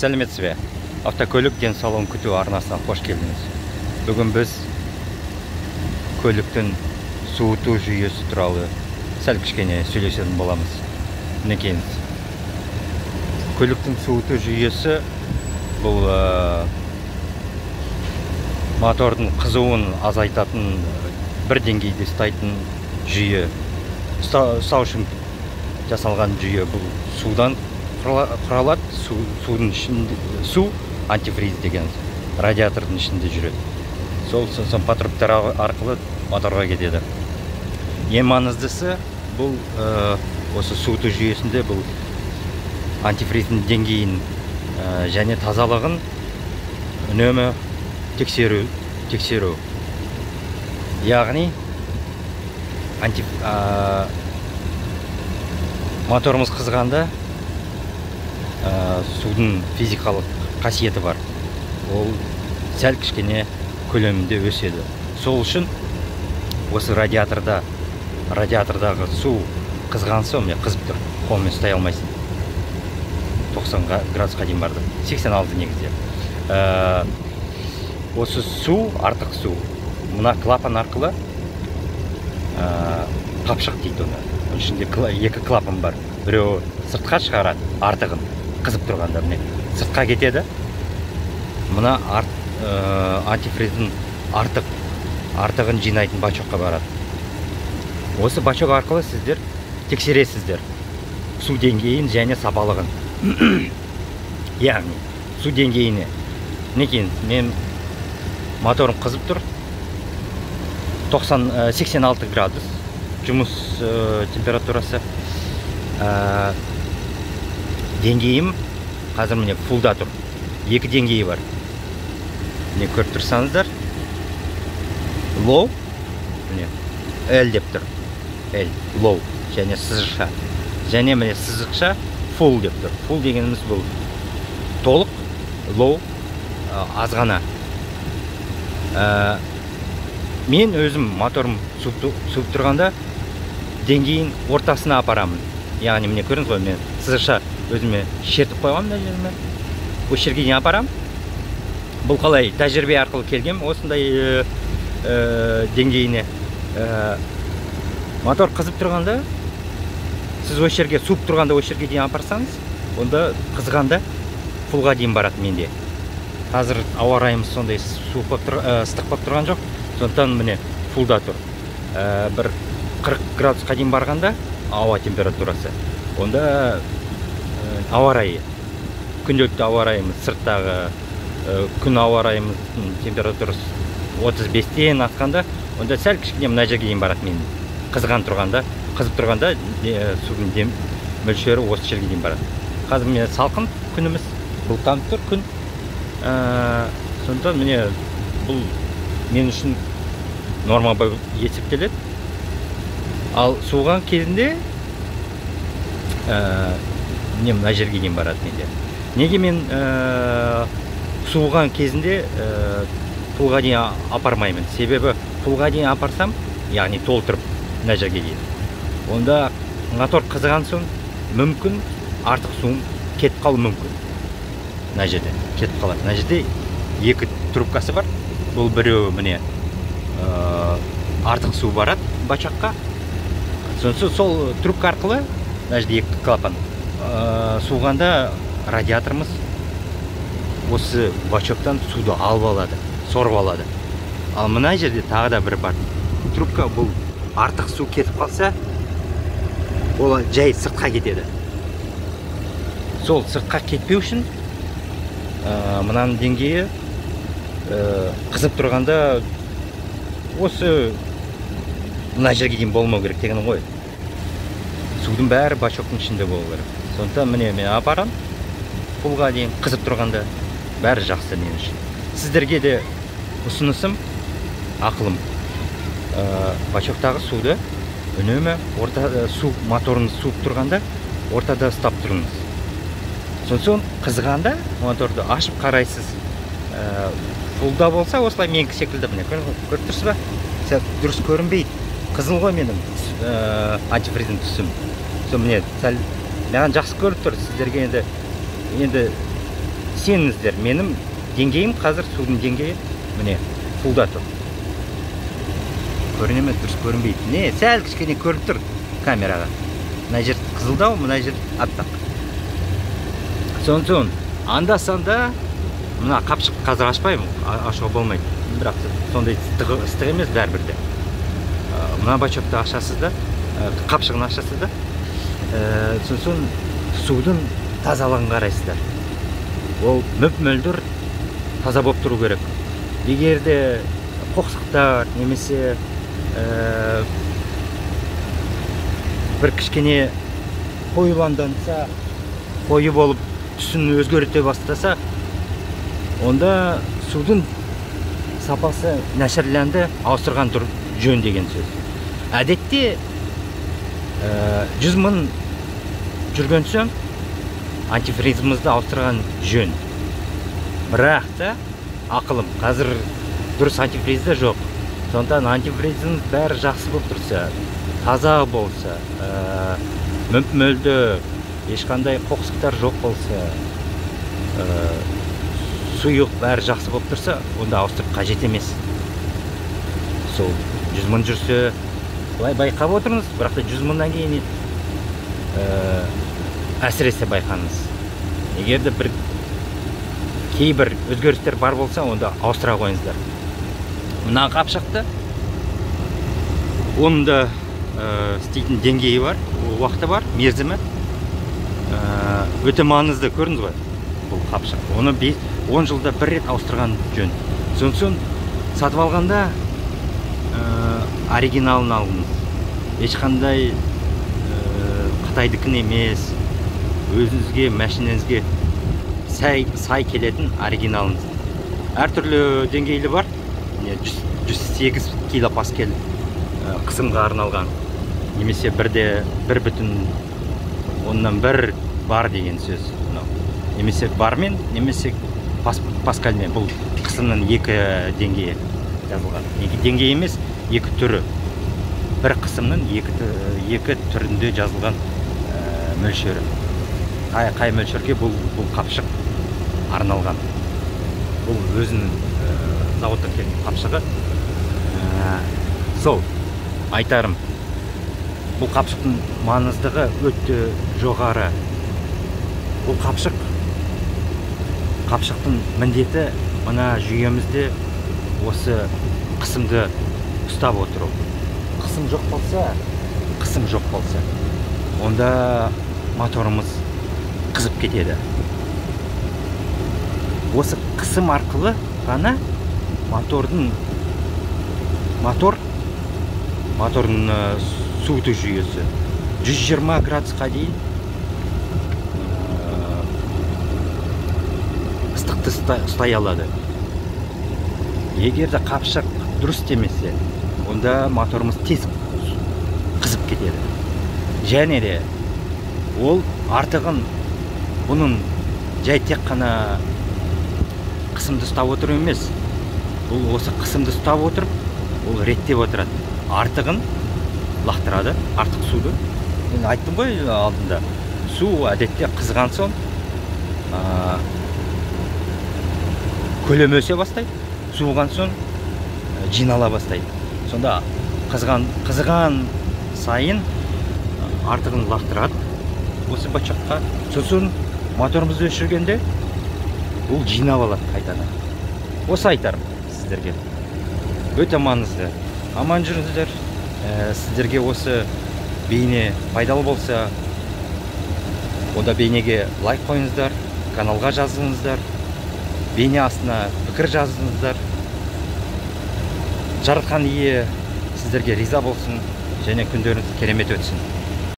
Сәлеметсіз бе? Автокөлік денсаулығын күту арнасына қош келдіңіз. Бүгін біз көліктің суыту жүйесі туралы сәл кішкене сөйлесетін боламыз. Мінекейіңіз. Көліктің суыту жүйесі бұл мотордың қызуын азайтатын, бір деңгейде ұстайтын жүйе. Ұстау үшін жасалған жүйе. Бұл судан құралады, судың ішінде, су антифриз деген радиатордың ішінде жүреді. Сол сосын патрубтар арқылы моторға кетеді. Ең маңыздысы бұл осы суыту жүйесінде бұл антифриздің деңгейін және тазалығын үнемі тексеру. Яғни моторымыз қызғанда судың физикалық қасиеті бар. Ол сәл кішкене көлемінде өседі. Сол үшін осы радиатордағы су қызған соң, міне қызып тұр, қолмен ұстай алмайсың. 90 градусқа дейін барды. 86 негізде. Осы су, артық су, мына клапан арқылы қапшық дейді оны. Оның ішінде екі клапан бар. Біреуі сыртқа шығарады артығын, қызып тұрғанда міне сыртқа кетеді. Мына антифриздің артығын жинайтын бачокқа барады. Осы бачок арқылы сіздер тексересіздер су деңгейін және сапалығын. Яғни су деңгейіне. Мінекей, мен моторым қызып тұр. 86 градус жұмыс температурасы. Деңгейім қазір міне фулда тұр. Екі деңгейі бар. Міне көріп тұрсаңыздар. Low, міне L деп тұр. L, low және сызықша. Және міне сызықша full деп тұр. Full дегеніміз бұл толық, low аз ғана. Мен өзім моторым суып тұрғанда деңгейін ортасына апарамын. Яғни міне көрдіңіз ғой, мен сызықша өзіме шертіп қойғанмын мына жеріме. Осы жерге дейін апарамын. Бұл қалай тәжірибе арқылы келгем осындай деңгейіне. Мотор қызып тұрғанда, сіз осы жерге суып тұрғанда осы жерге дейін апарсаңыз, онда қызғанда фулға дейін барады менде. Қазір ауа райымыз сондай суық болып тұр, ыстық болып тұрған жоқ. Сондықтан міне фулда тұр. Бір 40 градусқа дейін барғанда ауа температурасы. Онда ауа райы, күнделікті ауа райымыз, сырттағы күн ауа райымыздың температурасы 35-тен асқанда, онда сәл кішкене мына жерге дейін барады мен. Қызған тұрғанда, қызып тұрғанда судың мөлшері осы жерге дейін барады. Қазір міне салқын күніміз, бұлттанып тұр күн. Сондықтан міне бұл мен үшін норма болып есептеледі. Ал суыған кезінде міне мына жерге дейін барады менде. Неге мен суыған кезінде фулға дейін апармаймын? Себебі фулға дейін апарсам, яғни толтырып мына жерге дейін, онда мотор қызған соң мүмкін артық суым кетіп қалуы мүмкін. Мына жерде кетіп қалады. Мына жерде екі трубкасы бар. Бұл біреуі міне артық су барады бачокқа. Сосын сол трубка арқылы мына жерде екі клапан. Суығанда радиаторымыз осы бачоктан суды алып алады, сорып алады. Ал мына жерде тағы да бір бар трубка, бұл артық су кетіп қалса, ол жай сыртқа кетеді. Сол сыртқа кетпеу үшін мынаның деңгейі қызып тұрғанда осы мына жерге дейін болмау керек деген ғой. Судың бәрі бачоктың ішінде болу керек. Сондықтан міне мен апарам фулға дейін қызып тұрғанда бәрі жақсы мен үшін. Сіздерге де ұсынысым, ақылым, бачоктағы суды үнемі орта, су моторыңыз суып тұрғанда ортада ұстап тұрыңыз. Сосын қызғанда моторды ашып қарайсыз. Фулда болса осылай менікі секілді, міне көріп тұрсыз ба? Сәл дұрыс көрінбейді. Қызыл ғой менің антифриздің түсім. Сол міне сәл маған жақсы көрініп тұр. Сіздерге енді Сеніңіздер, менің деңгейім қазір, судың деңгейі міне фулда тұр. Көріне ме? Дұрыс көрінбейді. Не, сәл кішкене көрініп тұр камераға. Мына жер қызылдау, мына жер аппақ. Сосын анда-санда мына қапшық қазір ашпаймын, ашуға болмайды. Бірақ сондай ыстық емес бәрібір де. Мына бачокты ашасыз да, қапшығын ашасыз да, сосын судың тазалығын қарайсыздар. Ол мөп-мөлдір таза болып тұру керек. Егер де қоқсықтар немесе бір кішкене қоюланданса, қою болып түсін өзгерте бастаса, онда судың сапасы нашарланды, ауыстырған жөн деген сөз. Әдетте 100 мың жүрген соң антифризімізді ауыстырған жөн. Бірақ та ақылым, қазір дұрыс антифризде жоқ. Сондықтан антифризіңіз бәрі жақсы болып тұрса, таза болса, мөп-мөлдір, ешқандай қоқсықтар жоқ болса, сұйық бәрі жақсы болып тұрса, онда ауыстырып қажет емес. Сол 100 мың жүрсе, былай байқап отырыңыз, бірақ та 100 мыңнан кейін әсіресе байқаңыз. Егер де бір кейбір өзгерістер бар болса, онда ауыстыра қойыңыздар. Мына қапшықты, оның да істейтін деңгейі бар, уақыты бар, мерзімі. Өте маңызды, көрдіңіз ғой, бұл қапшық. Оны 10 жылда бір рет ауыстырған жөн. Сосын сатып алғанда оригиналын алыңыз. Ешқандай қытайдікін емес, өзіңізге, машинаңызге сай келетін оригиналыңыз. Әртүрлі деңгейлі бар. 108 килопаскаль қысымға арналған, немесе 1,1 бар деген сөз. Немесе бармен, немесе паскальмен. Бұл қысымның екі деңгейі жазылған. Екі деңгей емес, екі түрі. Бір қысымның екі түрінде жазылған мөлшері. Қай мөлшерге бұл қапшық арналған. Бұл өзінің зауыттан келген қапшығы. Сол айтарым, бұл қапшықтың маңыздығы өте жоғары. Бұл қапшықтың міндеті мына жүйемізде осы қысымды ұстап отыру. Қысым жоқ болса, онда моторымыз қызып кетеді. Осы қысым арқылы ғана мотордың суыту жүйесі 120 градусқа дейін ыстықты ұстай алады. Егер де қапшық дұрыс істемесе, онда моторымыз тез қызып кетеді. Және де ол артығын бұның жай тек қана қысымды ұстап отыру емес, бұл осы қысымды ұстап отырып, ол реттеп отырады. Артығын лақтырады, артық суды. Мен айттым ғой алдында, су әдетте қызған соң көлемі өсе бастайды, суыған соң жинала бастайды. Сонда қызған сайын артығын лақтырады осы бачокқа. Сосын моторымызды өшіргенде бұл жинап алады қайтадан. Осы айтарым сіздерге. Өте маңызды. Аман жүріңіздер. Сіздерге осы бейне пайдалы болса, онда бейнеге лайк қойыңыздар, каналға жазылыңыздар, бейне астына пікір жазыңыздар. Жаратқан ие сіздерге риза болсын және күндеріңіз керемет өтсін.